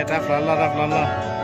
တၢ်ဖျါလီၢ် တၢ်ဖျါလီၢ်.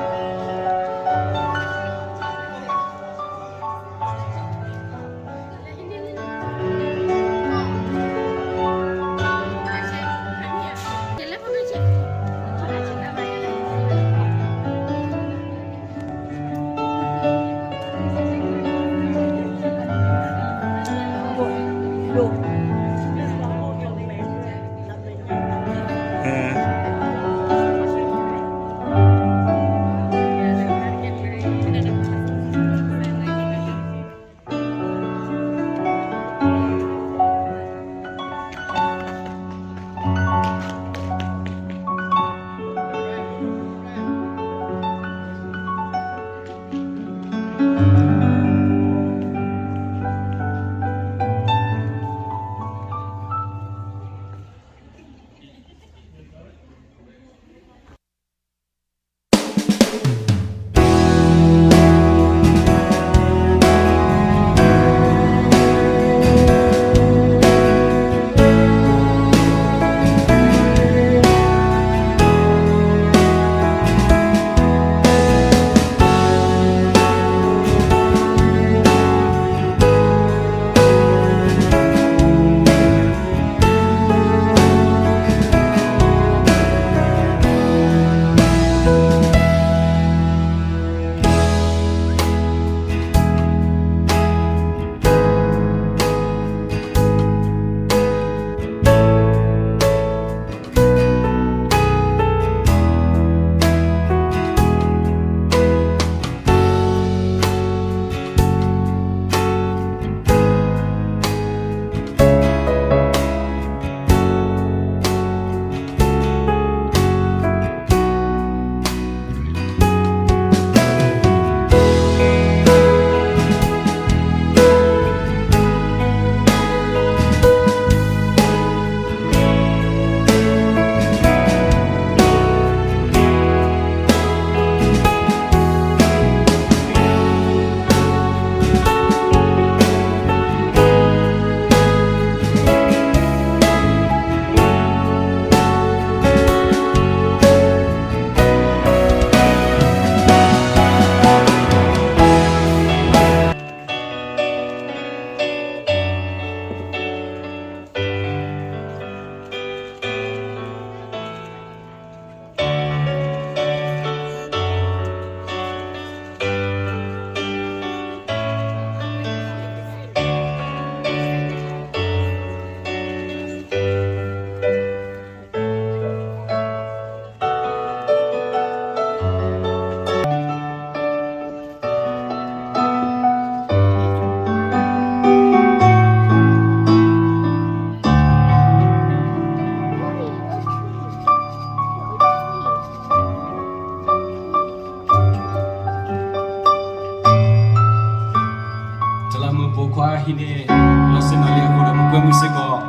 တလးမူးပိာ်ခွါဟံးန့ၢ် လီၤစ့ၢ်နီၤလံအဃိဒီး မူးကွဲမုာ်စ့ၢ်ကီး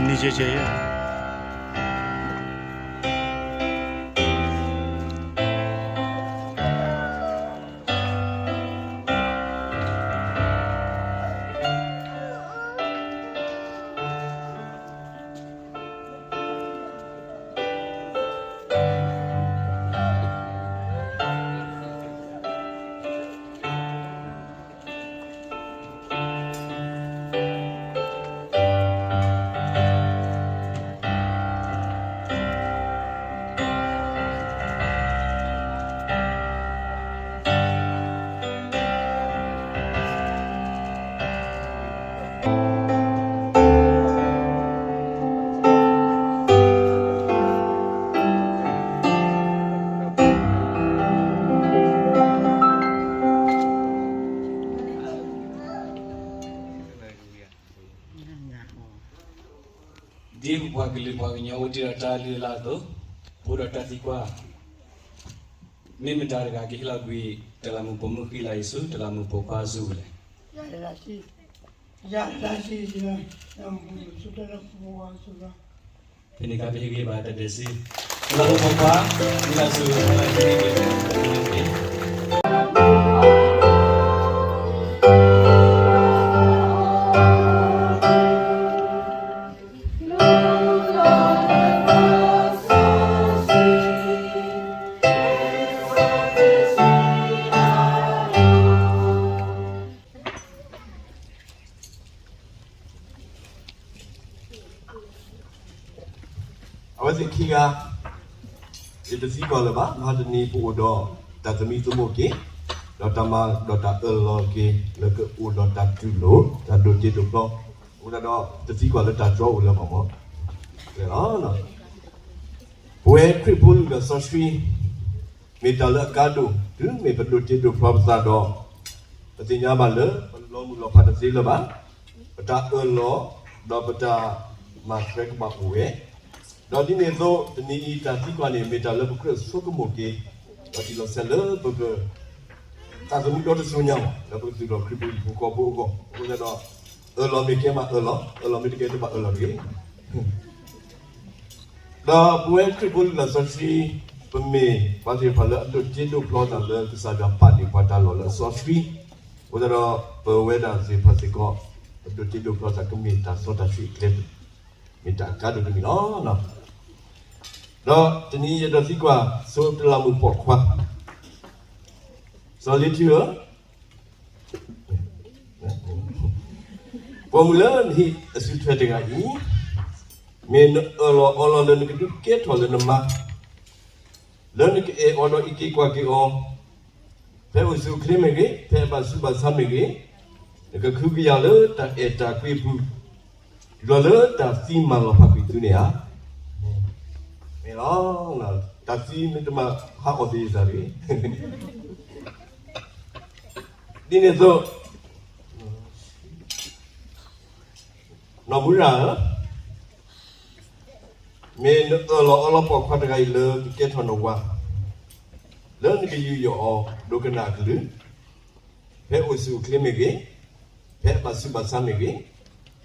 နံၤကဲကဲ ဒ်ပှၤကလုာ်ပှၤကညီအိၣ်တ့ၢ်ဒီးတၢ်လုၢ်အလၢ်အသိး, ပအိၣ်ဒီးတၢ်သံကွၢ်, မ့ၢ်မတၤတဂၤကဟ့ၣ်လီၤကွံာ် တလးမူးပိာ်မုၣ်ဃံလၤအံၤဆူ တလးမူးပိာ်ခွါအစုပူၤလဲၣ်. ယၤတၢ်စံးစံးလီၤ, သုတလၢပဝါသုလီၤ, ဖဲန့ၣ်ကပဟ့ၣ်ဂံၢ်ဘါတၢ်ဒဲးစ့, လၢပပှၤ, မ့ၢ်လၢသုဟဲလၢဟ့ၣ်ဂံၢ်ဘါတၢ်ဒဲးစ့ အဝဲသ့ၣ်ခံဂၤ, ယတသံကွၢ်လၢၤဘၣ်, မဟါတနံၤပအိၣ်ဒီးတၢ်သမံသမိးက့ၤ, ဒီးတၢ်မၤဒီးတၢ်အၢၣ်လီၤက့ၤ လၢကအိၣ်ဒီးတၢ်တူၢ်လိာ် တၢ်ဒိးတ့ဒိးဖျီ, အဃိသတးဒီး တသံကွၢ်လၢတၢ်တြီအိၣ်လၢၤဘၣ်မး, ကျဲလီၤ. ပဝဲခရံာ်ဖိလုၢ်လၢ်စီဆှံ မ့ၢ်တၢ်လၢအကါဒိၣ် တုၤမ့ၢ်ပဒိးတ့ဒိးဖျီပသးဒီး ပသ့ၣ်ညါဘၣ်လၢ ပလီၤမုၢ်လီၤဖးတသ့လၢၤဘၣ်, ပတၢ်အၢၣ်လီၤ ဒီးပတၢ်မၤထွဲကဘၣ်အိၣ်ဝဲ, ဒီးဒ်န့ၣ်အသိး တနံၤအံၤတၢ်သံကွၢ်န့ၣ် မ့ၢ်တၢ်လၢပကြၢးဆိကမိၣ်က့ၤ ဒီးဒ်လီၤဆဲးလၢပက သးသမူဒီတစိၤညါမး လၢပကသူၣ်ထီၣ်ခရံာ်ဖိဟံၣ်ဖိဃီဖိအဂီၢ်, အဃိသတးဒီး အၢၣ်လီၤမ့ၢ်ကဲမးအၢၣ်လီၤ, အၢၣ်လီၤမ့ၢ်တကဲတဘၣ်အၢၣ်လီၤတဂ့ၤ. ဒီးပဝဲခရံာ်ဖိလုၢ်လၢ်စီဆှံ ပမ့ၢ်ပှၤသ့ၣ်တဖၣ်လၢအဒိးတ့ဒိးဖျီသးလၢကစၢ်ယွၤပာ်န့ၢ်ပှၤတၢ်လီၢ်လၢအစီဆှံ, အဃိသတးဒီး ပဝဲဒၣ်သ့ၣ်တဖၣ်စ့ၢ်ကီး ပဒိးတ့ဒိးဖျီသးကမ့ၢ်တၢ်စီတၢ်ဆှံအကျဲ, မ့ၢ်တၢ်အကါဒိၣ်တမံၤလီၤ. ဒီးတနံၤယအဲၣ်ဒိးသံကွၢ် ဆိတလးမူးပိာ်ခွါ စီၤလ့ထူဧၢ, ပိာ်မုၣ်လၢနဟံၣ်အစုထွဲတဂၤအံၤ, မ့ၢ်နအၢၣ်လီၤအီလီၤလၢနကဒုးကဲထီၣ်လၢနမါ, လၢနကအဲၣ်အီၤဒီးအံးက့ၤကွၢ်က့ၤအီၤ, ဖဲအိၣ်ဆူၣ်အိၣ်ချ့မ့ၢ်ဂ့ၤ, ဖဲအဘၣ်ဆူးဘၣ်ဆါမ့ၢ်ဂ့ၤ, နကဃုကယာ်လၢတၢ်အဲၣ်တၢ်ကွံအပူၤ, တုၤလီၤလၢတၢ်သံမၤလီၤဖးကွံာ်သုန့ၣ်ဧါ. မ့ၢ်လီၤ, တၢ်သံမ့ၢ်တမၤဟးအီၣ်သ့ၣ်သးတဂ့ၤ. ဒ်န့ၣ်အသိး နီၢ်မူရၤဧၢ, မ့ၢ်နအၢၣ်လီၤအီလီၤပိာ်ခွါတဂၤအံၤလၢကကဲထီၣ်နဝၤ, လၢနကယူးယီၣ်အီၤဒိကနၣ်အကလုၢ်, ဖဲအိၣ်ဆူၣ်အိၣ်ချ့မ့ၢ်ဂ့ၤ, ဖဲအဘၣ်ဆူးဘၣ်ဆါမ့ၢ်ဂ့ၤ,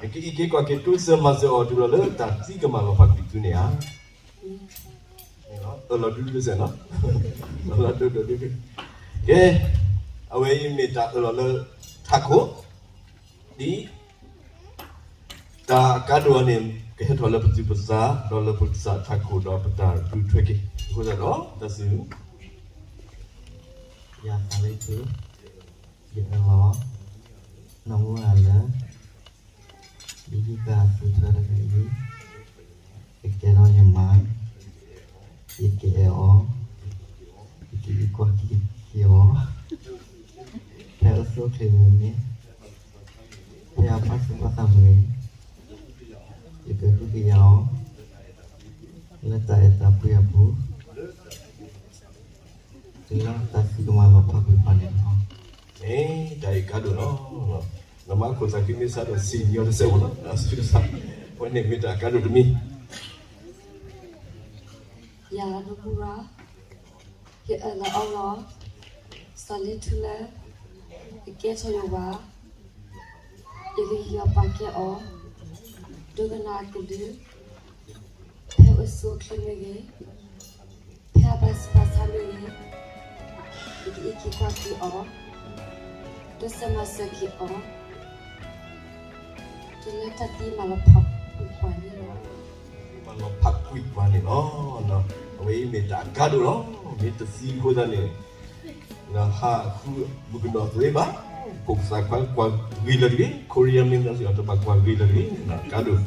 နကအံးက့ၤကွၢ်က့ၤတိစၢၤမၤစၢၤအီၤတုၤလီၤလၢတၢ်သံကမၤလီၤဖးကွံာ်သုန့ၣ်ဧါ. အၢၣ်လီၤဒုဒုစဲးနီၤ, အၢၣ်လီၤဒိၣ်ဒိၣ်ဒုဒု, ကဲ, အဝဲအံၤမ့ၢ်တၢ်အၢၣ်လီၤလၢထးခိၣ်, ဒ် တၢ်အကါဒိၣ်အံၤန့ၣ် ကဟဲထီၣ်လၢပသူၣ်ပသး ဒီးလၢပကစၢ်ထးခိၣ်ဒီးပတၢ်ဒုးထွဲက့ၤ, အဃိသတးဒီး တၢ်စံး ယၤသးလၢထူ, ယအၢၣ်လီၤ နီၢ်မူရၤလၢ ယဟံၣ်ဃာ်အစုထွဲတဂၤအံၤ ကကဲထီၣ်ယမါ, ယကအဲၣ်အီၤ, ယကအံးက့ၤကွၢ်က့ၤအီၤ, ဖဲအိၣ်ဆူၣ်အိၣ်ချ့မ့ၢ်ဂ့ၤ, ဖဲအဘၣ်ဆူးဘၣ်ဆါမ့ၢ်ဂ့ၤ, ယကဃုကယာ်အီၤ လၢတၢ်အဲၣ်တၢ်ကွံအပူၤ, တုၤလၢတၢ်သံကမၤလီၤဖးကွံာ်ပှၤန့ၣ်လီၤ. မ့ၢ်တၢ်အံၤကါဒိၣ်လီၤ. နမါခိၣ်သးခုမ့ၢ်စးထီၣ်ဆံးညီတစဲးဖိလီၤ. အဝဲန့ၣ်မ့ၢ်တၢ်အကါဒိၣ်တမံၤ. ယၤနီၢ်မူရၤ, ယအၢၣ်လီၤအီလီၤ စီၤလ့ထူလၢ ကကဲထီၣ်ယဝၤ, ယကယူးယီၣ်ပာ်ကဲအီၤ ဒိကနၣ်အကလုၢ်, ဖဲအိၣ်ဆူၣ်အိၣ်ချ့မ့ၢ်ဂ့ၤ, ဖဲအဘၣ်ဆူးဘၣ်ဆါမ့ၢ်ဂ့ၤ, ယကအံးက့ၤကွၢ်က့ၤအီၤ, တိစၢၤမၤစၢၤက့ၤအီၤ တုၤလၢတၢ်သံမၤလီၤဖးကွံာ်ပှၤန့ၣ်လီၤ. မၤလီၤဖးကွံာ်ပှၤန့ၣ်လီၤ. အဝဲအံၤမ့ၢ်တၢ်အကါဒိၣ်လီၤ. မ့ၢ်တသံအဃိသတးန့ၣ် နဟးဃုမုၣ်ကနီၤသ့ဘၣ်, ခိၣ်သးခွါကွၢ်ဂ့ၤလၢာ်တဂ့ၤ, ခိရံယါမ့ၢ်သးစံးအီၤတဘၣ်ကွၢ်ဂ့ၤလၢာ်တဂ့ၤ, ကါဒိၣ်.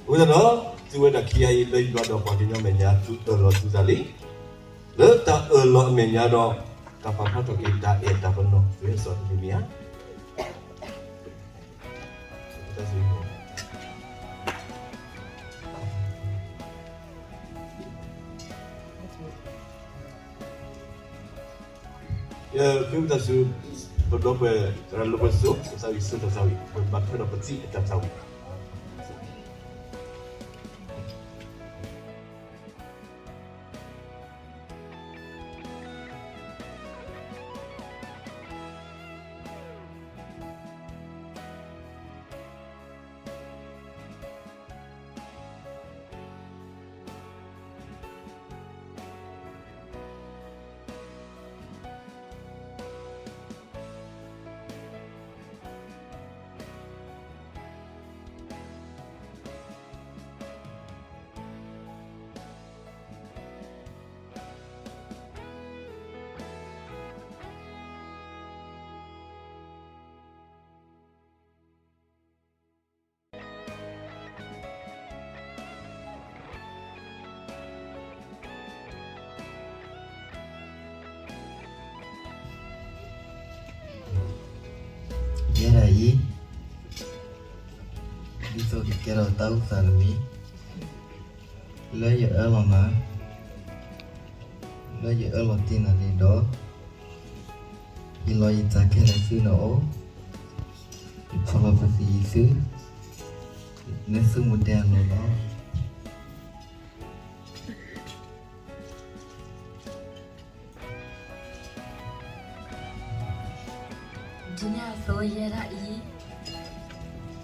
အဃိသတးဒီး သုဝဲဒၣ်ခံဂၤအံၤလၢယွၤဒီးပှၤကညီမဲာ်ညါ သုအၢၣ်လီၤသုသးလံ. လၢတၢ်အၢၣ်လီၤအမဲာ်ညါဒီး တၢ်ပာ်ဖျါထီၣ်က့ၤတၢ်အဲၣ်တၢ်ပနီၣ် သုဟဲစိာ်တမံၤမံၤဧါ. ယဃ့ဝံသးစူၤ ပဒီပုၢ်ဝဲၢ် သရၣ်လၢပှဲၤစိ ပသးဝံၣ်စိတၢ်သးဝံၣ် ပဘၣ်ထွဲဒီးပသံအတၢ်သးဝံၣ်. အံၤ, ဒ်သိးကကဲထီၣ်တၢ်အုၣ်သးတမံၤ လၢယအၢၣ်လီၤနၤ, လၢယအၢၣ်လီၤတ့ၢ်နၤန့ၣ်ဒီး, ယလီၤယသးခဲလၢာ်ဆူနအိၣ်, ယဖီၣ်လီၤပသံၣ်အံၤဆူ, လၢသူၣ်မူဒဲအလိၤလီၤ. ဒ်န့ၣ်အသိးယဲဒၣ်အံၤ,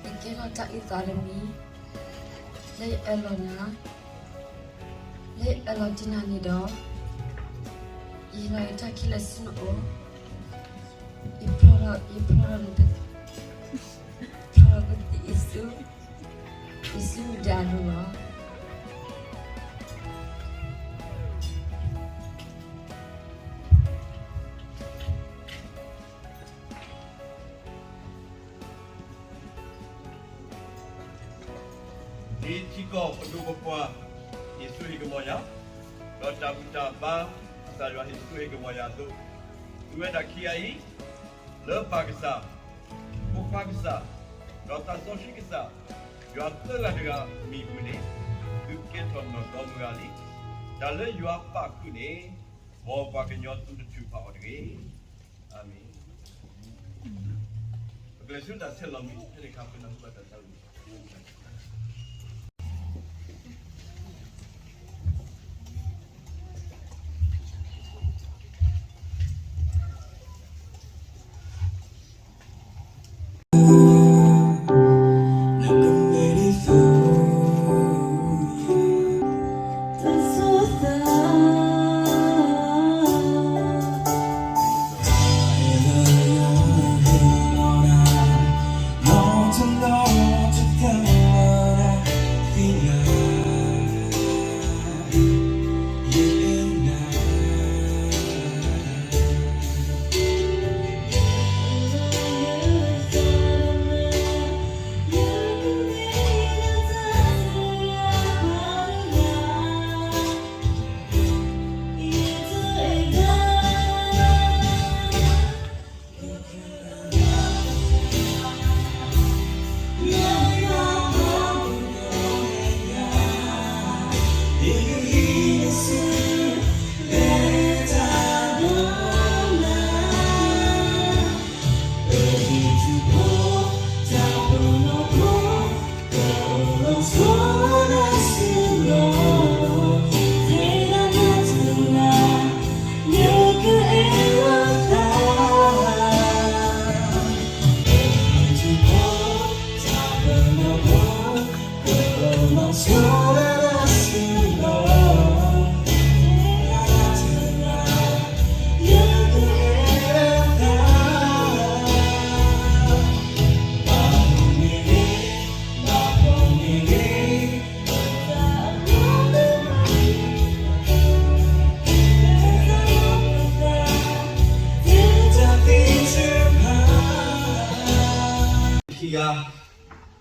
ယကဲထီၣ်တၢ်အုၣ်သးတမံၤ လၢယအၢၣ်လီၤနၤ, လၢယအၢၣ်လီၤတ့ၢ်နၤန့ၣ်ဒီး, ယလီၤယသးခဲလၢာ်ဆူနအိၣ်, ယဖီၣ်လီၤ, ယဖီၣ်လီၤ, ဖီၣ်လီၤပသံၣ်အံၤဆူ, ယဆူမူဒဲအလိၤလီၤ. ဒ်ထံကီၢ်ပဒိၣ်ပပှၢ် ဟ့ၣ်စိဟ့ၣ်ကမီၤယၤ, ဒီးတၢ်ဘူၣ်တၢ်ဘါ ကစၢ်ယွၤဟ့ၣ်စိဟ့ၣ်ကမီၤယၤအသိး, သုဝဲဒၣ်ခံဂၤအံၤ, လၢပၢ်ကစၢ်, ဖိခွါကစၢ်, ဒီးသးစီဆှံကစၢ်, ယွၤသၢဂၤတဂၤအမံၤအပူၤန့ၣ်, သုကဲထီၣ်နီၢ်ဒီမုၢ်ဂၤလံ. တၢ်လၢယွၤပာ်ဃုာ်န့ၣ်, မ်ပှၤကညီသုတထုးဖးအီၤတဂ့ၤ. အၤမ့ၣ်. ပကလဲၤဆူတၢ်ဆဲးလီၤမ့ၢ် ဖဲန့ၣ်အခါ ပနၢ်ဟူဘၣ်တၢ်သးဝံၣ်ခံဂၤ လ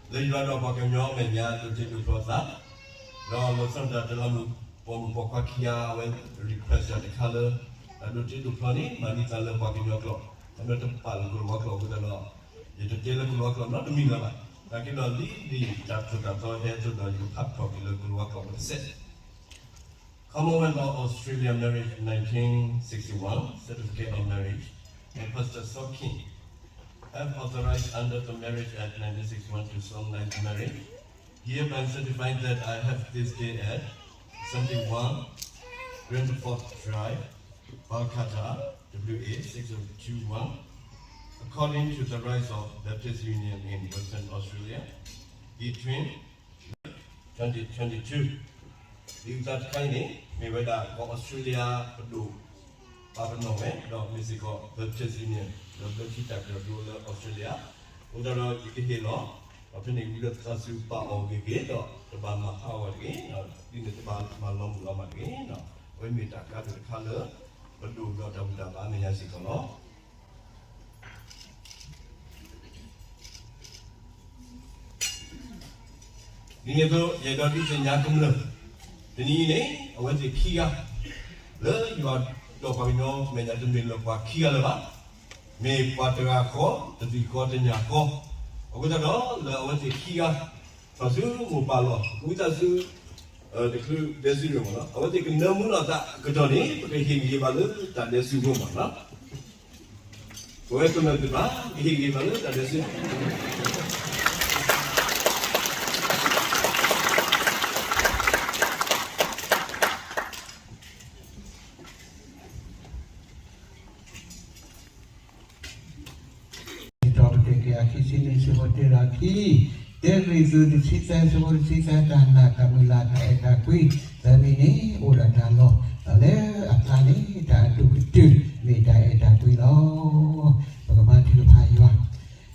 ၢယွၤဒီးပှၤကညီအမဲာ်ညါ ဒိးတ့ဒိးဖျီသး, ဒီးလီၤဆီဒၣ်တၢ်လၢမုၢ်ပိာ်မုၣ်ပိာ်ခွါခံဂၤ အဝဲ request ယၤတခါလၢ တၢ်ဒိးတ့ဒိးဖျီန့ၣ် မၤန့ၢ်သးလၢပှၤကညီကျိာ်, အမ့ၢ်တပာ်လၢကီၢ်လၤဝါကျိာ်အဃိသတးဒီး ယတတဲလၢကီၢ်လၤဝါကျိာ်နီတမံၤလၢၤဘၣ်. နာ်က့ဒီးလံဒ်တၢ်သိၣ်တၢ်သီဟဲအသိးဒီး ယကဖးထီၣ်က့ၤလၢကီၢ်လၤဝါကျိာ်အဃိတစဲး Commonwealth of Australia Marriage nineteen sixty-one, Certificate of Marriage, and Pastor Saw Khin have authorized under the Marriage Act nineteen sixty-one to solemnize marriage. Hereby certify that I have this day at seventy-one Grandford Drive, Balcatta, W A six oh two one, according to the rites of Baptist Union in Western Australia, between twenty twenty-two ဒ်အံၤတခါအံၤန့ၣ် မ့ၢ်ဝဲဒၣ်ကီၢ်အီစထြ့လယါပဒိၣ် ပာ်ပနီၣ်ဝဲ ဒီးမ့ၢ်စ့ၢ်ကီး Baptist Union ဒီးဘျၢထံတၢ်ကရၢကရိလၢအီစထြ့လယါ, အဃိသတးဒီးယကဟ့ၣ်လီၤ, ဒီးဖဲန့ၣ်ဝံၤဒီးသးစူၤပာ်အီၤဂ့ၤဂ့ၤ ဒီးတဘၣ်မၤဟးဂီၤတဂ့ၤ, ဒ်န့ၣ်တဘၣ်မၤလီၤမုၢ်လီၤမၢ်တဂ့ၤ. အဝဲမ့ၢ်တၢ်ကါဒိၣ်တခါလၢ ပဒိၣ်ဒီးတၢ်ဘူၣ်တၢ်ဘါအမဲာ်ညါစ့ၢ်ကီးလီၤ. ဒ်န့ၣ်အသိး ယအဲၣ်ဒိးဒုးသ့ၣ်ညါကမျၢၢ် တနံၤအံၤန့ၣ် အဝဲသ့ၣ်ခံဂၤ လၢယွၤဒီးပှၤကညီမဲာ်ညါ တမ့ၢ်လၢပှၤခံဂၤလၢၤဘၣ်. မ့ၢ်ပှၤတဂၤဃီ, တသံၣ်ဃီ, တညၣ်ဃီ, အဃိသတးဒီး လၢအဝဲသ့ၣ်ခံဂၤ ထီၣ်ဆူမိၢ်ပၢ်လီၢ် ဝံသးစူၤ တချုးဒဲစုဒိၣ်မးလီၤ. အဝဲသ့ၣ်ကနၢမူလီၤသးအကတီၢ်န့ၣ် ပကဟ့ၣ်ဂံၢ်ဟ့ၣ်ဘါလၢတၢ်ဒဲစုဖိမးလီၤ. ပဝဲကမျၢၢ်သ့ၣ်တဖၣ် ကဟ့ၣ်ဂံၢ်ဟ့ၣ်ဘါလၢတၢ်ဒဲစု ဒီးပတဲက့ၤအခံဆံန့ၣ် ဆၢဖိတၢဒီးခံ, တၢကရံၣ်သူး တဆံသၢ ဆၢဖိတဆံသၢ, တၢ်နာ်တၢ်မုၢ်လၢ် တၢ်အဲၣ်တၢ်ကွံ, သၢမံၤန့ၣ် အိၣ်ဒီးတၢ်လီၤ, ဒီးလၢအကျါန့ၣ် တၢ်အဒိၣ်ကတၢၢ် မ့ၢ်တၢ်အဲၣ်တၢ်ကွံလီၤ. ပကမၤထုကဖၣ်ယွၤ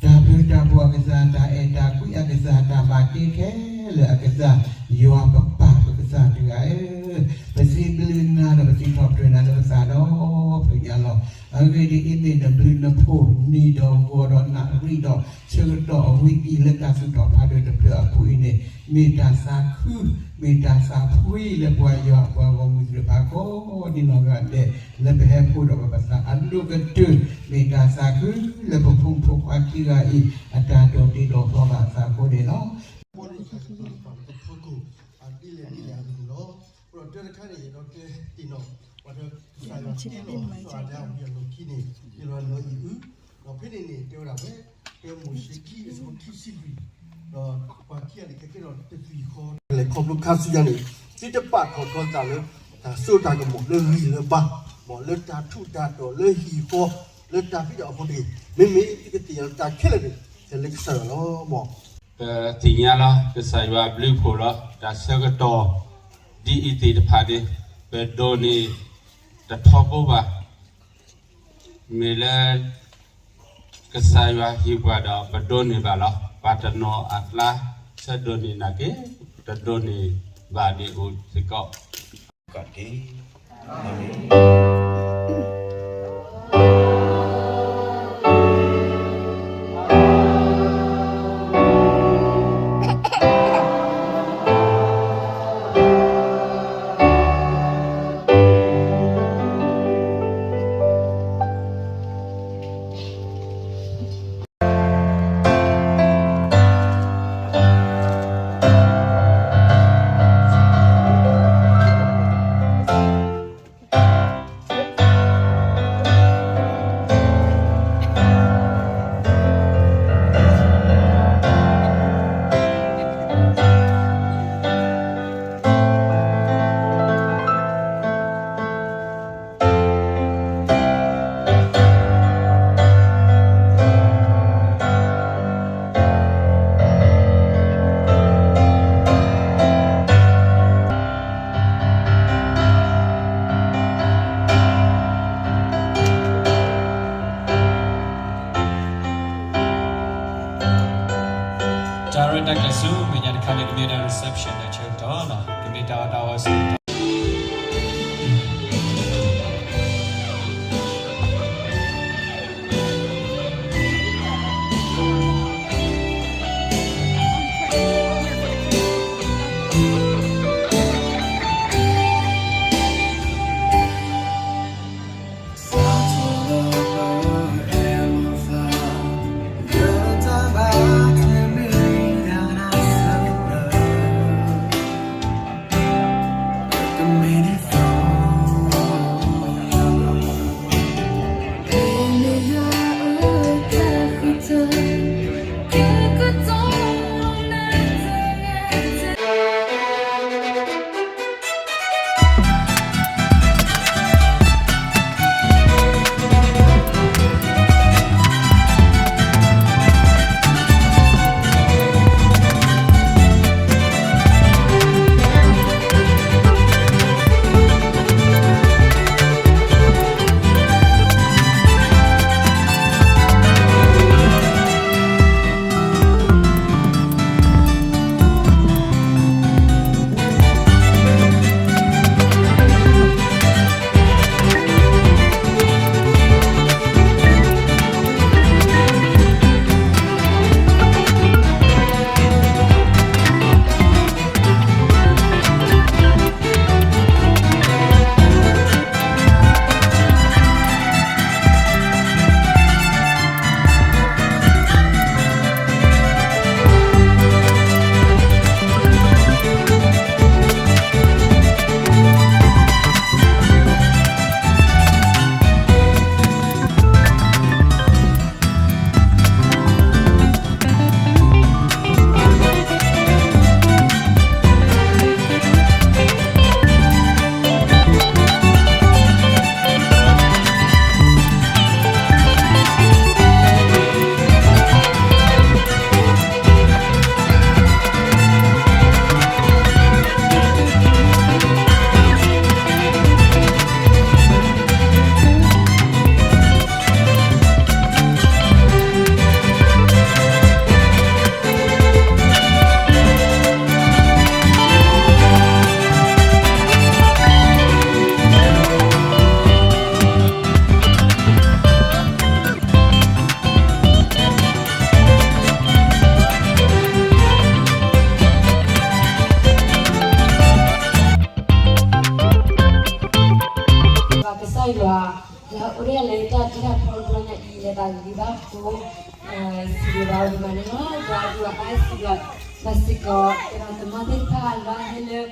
တၢ်ဘျုးတၢ်ဖှိၣ်အကစၢ်, တၢ်အဲၣ်တၢ်ကွံအကစၢ်, တၢ်ဘၣ်တ့ခဲလၢာ်အကစၢ်, ယွၤပပၢ်ပကစၢ်တဂၤဧၢ, ပစံးဘျုးနၤဒီးပစံးထီၣ်ပတြၢၤနၤလၢပသးဒီဖျၢၣ်ညါလီၤ. အဂ့ၢ်ဒ်အံၤ, မ့ၢ်နဘျုးနဖှိၣ်နံၤဒီးဂီၤဒီးနၣ်ရံၣ်ဒီးဆၢကတီၢ်အဝံအံၤ လၢတၢ်သူၣ်ထီၣ်ဖးဒိၣ်တဖျၢၣ်အပူၤအံၤန့ၣ်, မ့ၢ်တၢ်သးခု, မ့ၢ်တၢ်သးဖှံလၢပှၤယွၤအပှၤဂီၢ်မုၢ်သ့ၣ်တဖၣ်ကိးဒ်နီၢ်ဂၤဒဲး လၢပဟဲဖှိၣ်ဒီးပသးအဒိၣ်ကတၢၢ်, မ့ၢ်တၢ်သးခုလၢပဖိမုၣ်ဖိခွါခံဂၤအံၤ အတၢ်ဒိးတ့ဒိးဖျီဘၣ်အသးအဃိန့ၣ်လီၤ. ပီလံတၢ်ကပၤပဖီခိၣ် အဒ်လဲၣ်ဒ်လဲၣ်အဂ့ၢ်န့ၣ်လီၤ. အဃိဒီးတၢတခါန့ၣ် ယအဲၣ်ဒိးတဲတ့ၢ်နီၣ် ပှၤတကစၢ်ယွၤတ့လီၤသးဒၣ်ဝံၤအလီၢ်ခံန့ၣ် ယလီၤနီၢ်အံၤအု, ဒီးဖဲန့ၣ်န့ၣ် တဲဝဲဒၣ်ဝဲ တၢမိၤၡ့ခံ အဆၢဖိခံဆံလွံၢ်, ဒီးပှၤခံဂၤန့ၣ် ကဲကဲဒီးတသွံၣ်ဃီ လဲၤခီဖျိခါဆူညါန့ၣ် သုတပာ်ထီၣ်ထီသးလၢ တၢ်စိတၢ်ကမီၤ လၢဂံၢ်လၢဘါ, မ်လၢတၢ်ထူးတၢ်တီၤ လၢဟံၣ်ဃီ လၢတၢ်ဖံးတၢ်အီၣ်ဖိတဂ့ၤ, မ့မ့ၢ်သုကသ့ၣ်ညါလၢတၢ်ခဲလၢာ်န့ၣ် ထဲလၢကစၢ်ယွၤလီၤ. ပသ့ၣ်ညါလီၤ ကစၢ်ယွၤဘျုးဖှိၣ်လီၤ တၢ်ဆၢကတီၢ် ဒ်အံၤသ့ၣ်တဖၣ်န့ၣ် ပဒိးန့ၢ်တထီဘိဘၣ်. မ့ၢ်လၢ ကစၢ်ယွၤဟ့ၣ်ပှၤဒီး ပဒိးန့ၢ်ဘၣ်လီၤ. ပှၤတနီၤအကျါ ဆၢဒိးန့ၢ်နာ်က့ တဒိးန့ၢ်ဘၣ်ဒံးအိၣ်စ့ၢ်ကီး. ကီးတက့ၢ်.တၢ်ရဲၣ်တၢ်ကျဲၤဆူမဲာ်ညါတခါန့ၣ် ကမ့ၢ်ဒၣ် reception တၢ်ဆၢကတီၢ်လီၤ. ကမ့ၢ်တၢ်အီၣ်တၢ်အီဆူ ယဘၣ်ဂ့ၤဘၣ်ဃိ စံးဘျုးဘၣ်ဝဲဒၣ်န့ၣ်လီၤ. ဒီးအဒိၣ်အါစံးဘျုးဘၣ်စ့ၢ်ကီး သရၣ်သမါသ့ၣ်တဖၣ်လၢဟဲလၢ ယတၢ်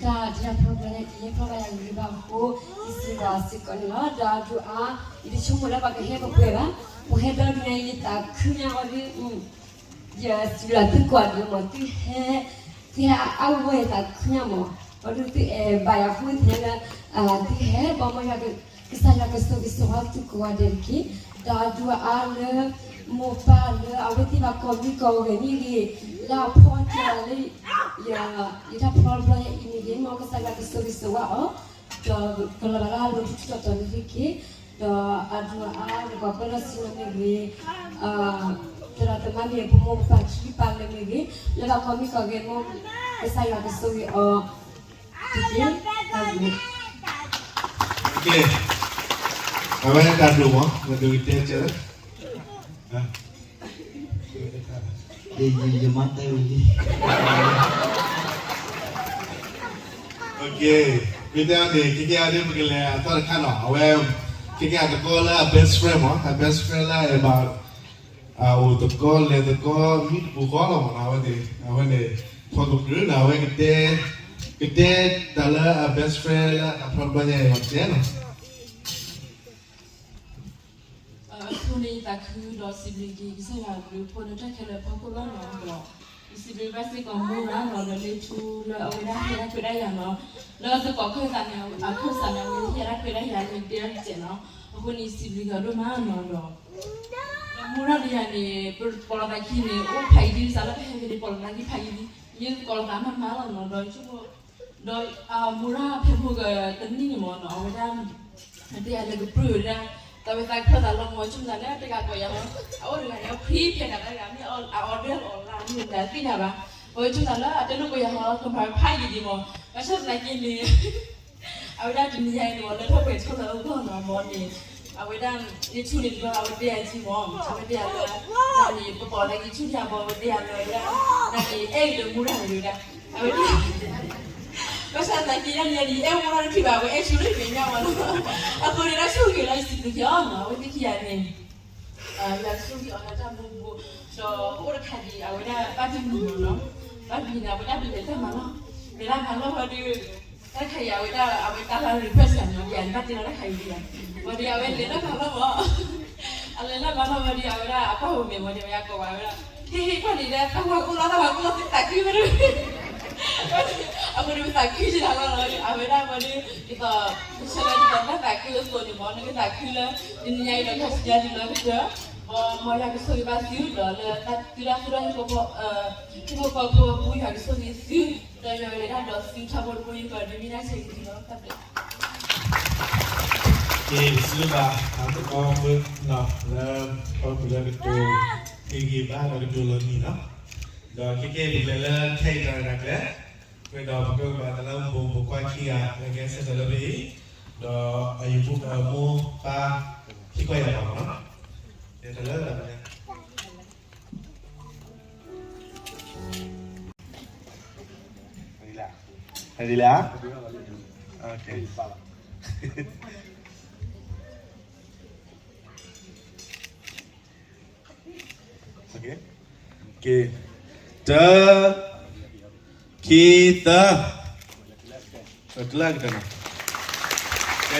တံာ်တာ်ဖျီဖျီန့ၣ် ကဟဲဖျီဘၣ်ယၤဂ့ၤဘၣ်ဃိ ယစံးဘျုးစ့ၢ်ကီးန့ၣ်လီၤ. ဒီးအဒိၣ်အါ ယတဆိကမိၣ်လၢပှၤကဟဲပှဲၤပှဲၤဘၣ်, ပှၤဟဲဒီဒုညါ ယသးခုညါအီၤဒု ယစံးဘျုးသုကိးဂၤဒဲးမး သုဟဲ သုဟဲအါဂီၢ်ယသးခုညါမး, အဒုသုအဲၣ်ဘၣ်ယၤဃိသ့ၣ်လၢ သုဟဲဘၣ်မးယၤ ကစၢ်ယွၤကဆိၣ်ဂ့ၤဆိၣ်ဝါသုကိးဂၤဒဲးတက့ၢ်. ဒီးအဒိၣ်အါလၢ မိၢ်ပၢ်လၢအဝဲသ့ၣ်ဘၣ်ကိးမံၤကိးဂၤမ့ၢ်ဂ့ၤ, လၢအဖီတၢၣ်လၢ ယတၢ်ဖျီဖျီညါအံၤမ့ၢ်ဂ့ၤ, မ်ကစၢ်ယွၤကဆိၣ်ဂ့ၤဆိၣ်ဝါအီၤ, ဒီးကလီၤဘၣ်လၢအလိၤထူးထူးတီၤတီၤန့ၣ်တက့ၢ်. ဒီးအဒိၣ်အါ ပှၤကွဲးလီၤဆူညါမ့ၢ်ဂ့ၤ, သရၣ်သမါမ့ၢ်ဂ့ၤ ဖိမုၣ်ဖိခွါခံပာ်လၢမ့ၢ်ဂ့ၤ, လၢဘၣ်ကိးမံၤကိးဂၤမ့ၢ် ကစၢ်ယွၤကဆိၣ်ဂ့ၤအီၤတက့ၢ်. အဝဲတၢ်ဒိၣ်မး မ့ၢ်ဒိၣ်ကတဲကဲလၢ ယမၤတဲဝံၤလံ. မ့ၢ်တဲအီၤန့ၣ် ခဲကဲအီၤဒ်ပကလဲၤအသီတခါနီၤ, အဝဲ ခဲကဲအတကီလၢအ best friend မး, အ best friend လၢအဘၣ် အိၣ်သကိးလဲၤသကိး မံတပူၤဃီလီၤမးနီၤ, အဝဲသ့ၣ် အဝဲန့ၣ် ဖီကပြုၢ်နီၤ, အဝဲကတဲ ကတဲတၢ်လၢအ best friend လၢအဖျီတဘျီညါအံၤမး တဲနီၤ. အဆိန့ၣ် ယသးခုဒီးစံးဘျုးက့ၤ ကစၢ်ယွၤအဘျုးအဖှိၣ်လၢတၢ်ခဲလၢာ်အဖီခိၣ်လီၤနီၤ, ဒီး ယစံးဘျုးဘၣ်စ့ၢ်ကီးမိၢ်ရၤနီၤ ဒီးလ့ထူလၢအဝဲဒၣ်ဟ့ၣ်ဒၣ်ခွဲးဒၣ်ယာ်နီၤ, လၢသကိးခၢၣ်သးန့ၣ် အခၢၣ်စးန့ၣ် အဝဲဟ့ၣ်ဒၣ်ခွဲးဒၣ်ယာ်န့ၣ် ဒဲအီၤတစဲးနီၤ, အဃိန့ၣ် ယစံးဘျုးက့ၤဒိၣ်မးနီၤ, ဒီး ဒီးမိၢ်ရၤဒီးယၤန့ၣ် ပပိာ်လိာ်သးခံန့ၣ် အိၣ်ဖးယံၤဒ်စးလၢ ပဟဲက့ၤန့ၣ် ပိာ်လိာ်သးခံဖးယံၤဒ်, ယသကိးလိာ်သးမးမးလီၤနီၤ, ဒီးဆိကမိၣ် ဒီးမိၢ်ရၤဖဲမုၢ်ကတနံၣ်န့ၣ်မးနီၤ, အဝဲဒၣ် တဲယၤလၢကပြုၢ်ဝဲဒၣ် တၢ်ဝဲသးကဖျီသးလီၤမး, ဆိကမိၣ်သးလၢတဂၤကိးယၤလီၤ, အအိၣ်တဂၤန့ၣ် ဖှံဖဲဒၣ်တဂၤမ့ၢ်အီၤဒၢအီၤလၢ်မ့ၢ်တသ့ၣ်ညါဘၣ်, အဝဲဆိကမိၣ်သးလၢအတဲလိာ်ကိးယၤလီၤ ကမၤဖးယံၤဒ်မး, ဘၣ်ဆၣ်သနာ်က့န့ၣ် အဝဲဒၣ်တနံၤညါအံၤန့ၣ်မး လၢထီၣ်ပှဲၤထီၣ်လၢအဂီၢ်နီၤ, မ့ၢ်န့ၣ် အဝဲဒၣ် ယထူန့ၣ်ဒီး အဝဲတဲယၤက့ၤမး, အဝဲတဲယၤလၢ နန့ၣ် ပပိာ်လိာ်သးက့ၤထူန့ၣ်ဘၣ် အဝဲတဲယၤလၢ နန့ၣ် အဲၣ်လၢမိၢ်ရၤန့ၣ်ဝဲဒၣ်, အဝဲတဲ ဘၣ်ဆၣ်သနာ်က့ နန့ၣ် ယအဲၣ်မိၢ်ရၤတချုးဘၣ် အဝဲအဲၣ်ဆူလၢမဲာ်ညါမးနီၤ, အဃိန့ၣ် တၢ်ဆိၣ်ဂ့ၤလၢယစံးဘျုးက့ၤအီၤနီၤ, အဝဲသ့ၣ်ခံဂၤန့ၣ် ယွၤဆိၣ်ဂ့ၤအီၤလၢတၢ်မူပူၤ, ဒီးအိၣ်တခါဒံး အဝဲဒၣ်ဘၣ်တနံၤမးနီၤ, ဘၣ်တနံၤန့ၣ် အဝဲဒၣ်ပလဲၤတၢ်မၤလီၢ်, လဲၤတၢ်မၤလီၢ်ဝံၤဒီး တၢ်တခါအံၤ အဝဲဒၣ် အဝဲကါလီၤ request ယၤနီၤ, ယၤန့ၣ်ဘၣ်တဲလီၤတၢ်ခါအံၤဒံးယၤ, ဝံၤဒီး အဝဲလဲၤတၢ်မၤလီၢ်မး, အလဲၤတၢ်မၤလီၢ်ဝံၤဒီး အဝဲဒၣ်အကွၢ်ဝဲမဲာ်ဝံၤဒီး အဝဲဒၣ်ကိးဝဲဒၣ် ဟ့ၣ်ဟ့ၣ်ကွၢ်န့ၣ်ဒီး တၢ်ဝၤကူၣ်လီၤ တၢ်ဝၤကူၣ်လီၤ သုသးခုဝဲဒၣ်, အဃိန့ၣ် ပသးခုက့ၤတၢ်လီၤလီၤ, အဝဲဒၣ်ဝံၤဒီး ဒ်သိး ကဆၢလၢဒ်သိးတၢ်သးခုအသိးန့ၣ်မး နကသးခုလၢ တနံၤညါအံၤဒီး ခါဆူညါဒ်လၢကတၢၢ်, မ်ယွၤကဆိၣ်ဂ့ၤဘၣ်သုဒီး လၢသုတၢ်သူၣ်တၢ်သၣ် ဟံၣ်ဖိဃီဖိအပူၤ ယွၤကဆိၣ်ဂ့ၤသု, ဒီးယွၤကလဲၤတၢ်ဒီးသုထီဘိတဘိ ယကဒုးမ့ၢ်တၢ်ဆဲးကသံလီၤ, တၢ်ဘျုး က့ၤပစံးဘၣ် အသကိးဖိနီၤ လၢ ပှၤပူၤလၢကတိၤ ဟ့ၣ်ဂံၢ်ဘါဒီးကတိၤလီၤနံၤနီၤ, ဒီးခဲကဲပကလဲၤလၢခဲအံၤတၢ်ရဲၣ်တၢ်ကျဲၤ, ဝံၤဒီးပကဘၣ်တၢ်လၢမိၢ်ဖိခွါခံဂၤ လၢကဟဲဆၢထၢၣ်လၢဖဲအံၤ, ဒီးအယံၤဖိမိၢ်ပၢ် ခံကွၢ်ယၤဘၣ်မးနီၤ, တၢ်လၢ ဟဲဒ်လဲၣ်, က့ၤ, တၢ, ခံ, သၢ, ကလၢကတၢၢ်နီၤ, ကဲ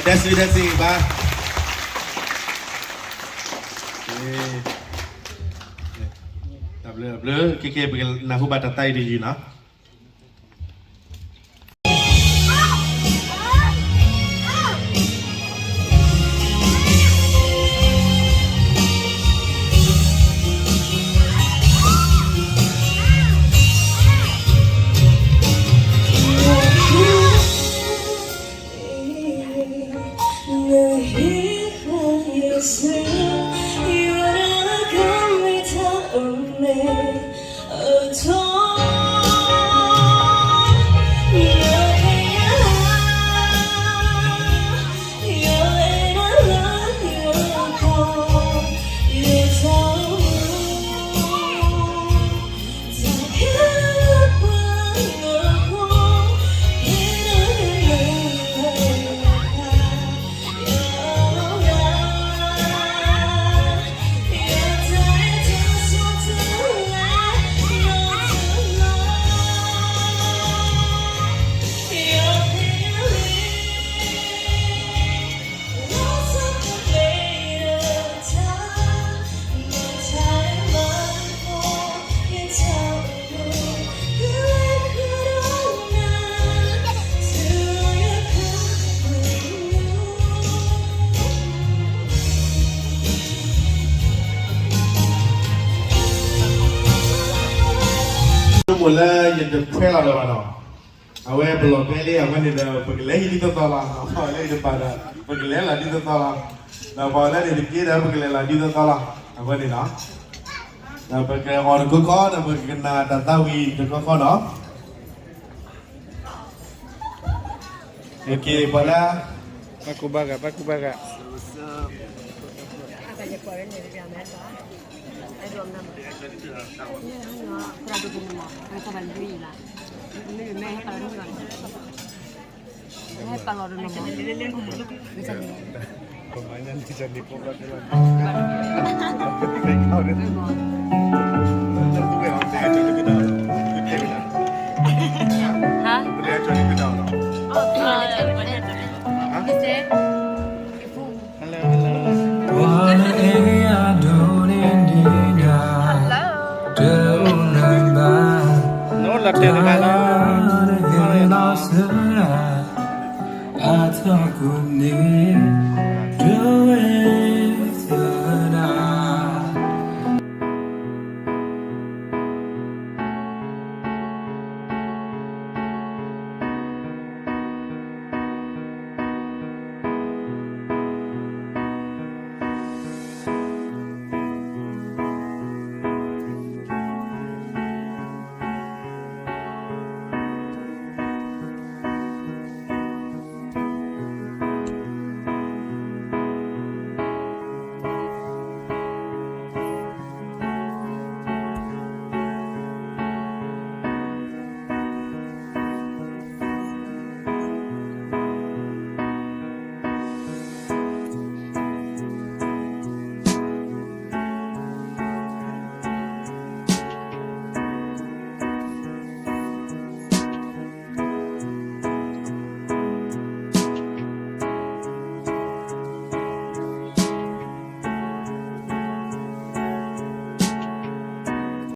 that's it, that's it, bye. တၢ်ဘျုး တၢ်ဘျုး, ခဲကဲ ပကနၢ်ဟူဘၣ်တၢ်သးအံၤတယုၢ်နီၤ. မ့ၢ်လၢယတခွဲးလီၤလၢၤဘၣ်နီၤ, အဝဲပလီၢ်ကျဲလံ အဝဲန့ၣ်ဒီး ပကလဲၤဟံၣ်ဒ်သိးသိးလီၤ, ပှၤလၢယတပာ်ဒီး ပကလဲၤလီၤဒ်သိးသိးလီၤ, ဒီးပှၤလၢန့ၣ်တက့ဒီး ပကလဲၤလီၤဒ်သိးသိးလီၤ, အဝဲန့ၣ်လီၤ, ဒီးပကအီၣ်တခီခီ ဒီးပကကနၣ်တၢ်သးဝံၣ်တခီခီနီၤ. ပှၤလၢ ဘၣ်ကူဘၣ်ဂာ် ဘၣ်ကူဘၣ်ဂာ်